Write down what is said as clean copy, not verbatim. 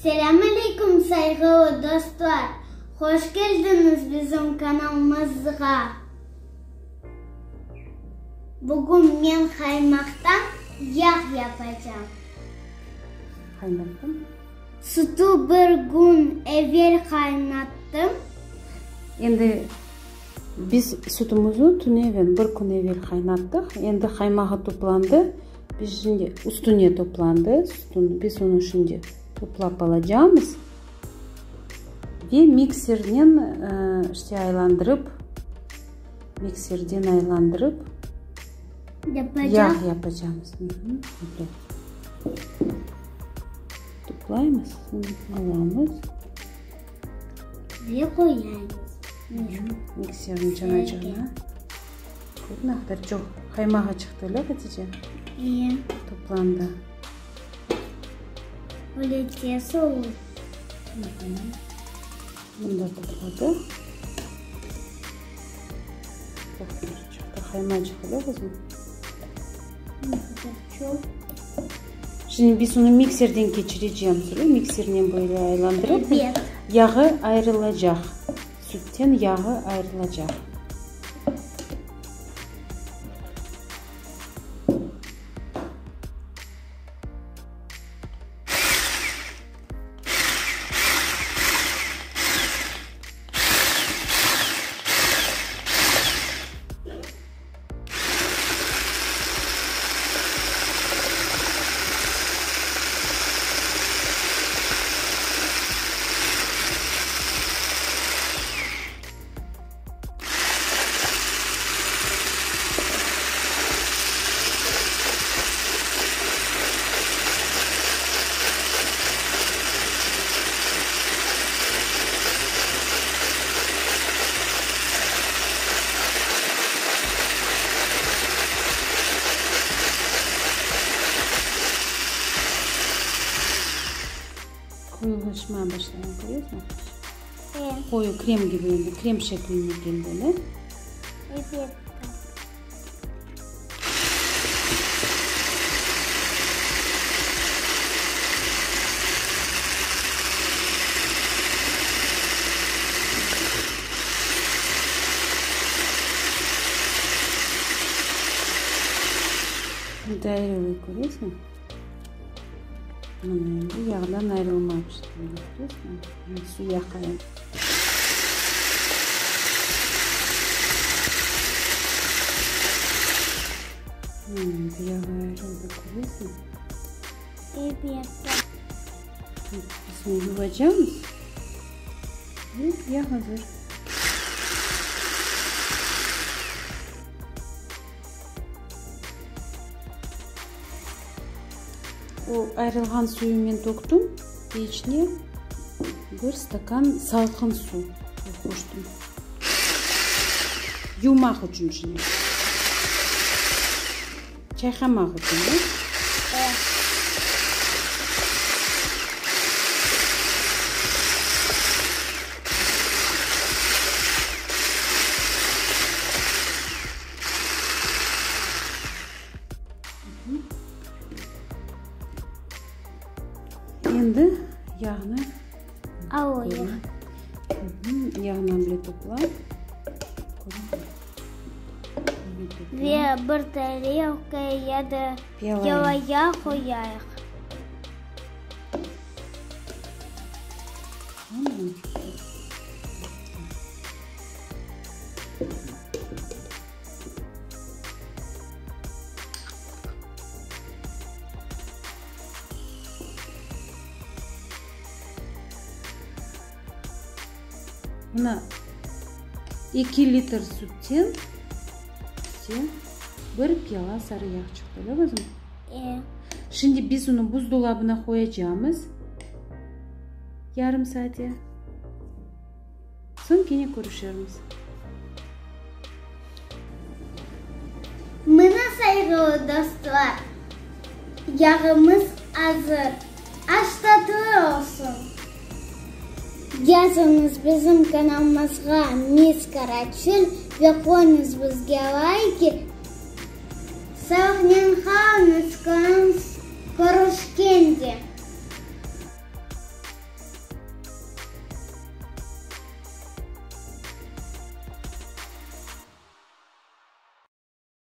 Selâm aleyküm, sayğılı dostlar! Hoş keldiñiz bizim kanalımızğa! Bugün men qaymaqtan yağ yapacam. Qaynattıñ? Sütü bir kün evel qaynattım. Endi biz sütümizni tünevin, bir kün evel qaynattıq. Endi qaymağı toplandı. Biz şimdi üstüne toplandı sütün. Biz onı şimdi toplap alacağımız. Ve miksernen işte aylandırıp, mikserden aylandırıp yağ yapacağımız. Toplaymız, alamız. Ve qoyamız. Mikserniñ çanacığına. Ne qadar çoq qaymağı çıqtı, öyle Hatice? İyi. Toplandı. Öyle tez olur. Bunu da topladı. Çıqtı, qaymacıq, öyle qızım? Ne qadar çoq. Şimdi biz onı mikserden keçirecemiz, öyle? Miksernen böyle aylandırıp, Evet. yağı ayrılacaq. Sütten yağı ayrılacaq. Qoyulaşmağa başlağan, köresiñmi? Qoyu krem kibi endi, krem şekline keldi, öyle? Evet. Daire köresiñ? Mına endi yağdan ayrılmağa başladı, köresiñmi? Suv yaqayım. Endi yağı ayrıldı, köresiñ? Evet. Biz bunu yuvacağımız. Ve yağ hazır. O ayrılğan suyu men töktüm ve içine bir stakan salqın suv qoştım. Yuvmaq içün içine. Çayqamaq içün, da? Endi yağnı Alayıq. Yağnı bile toplap. Ve bir tarelka ya da pialaya qoyayıq. Mına eki litr sütten bize bir piala sarı yağ çıqtı, öyle qızım? E. Şimdi biz onı buzdolabına qoyacağımız yarım saate. Soñ kene körüşermiz. Mına, sayğılı dostlar, yağımız azır. Aş tatlı olsun! Yazıñız bizim kanalımızğa Miss Karaçül ve qoyuñız bizge layki. Sağnen qalıñız, körüşkence!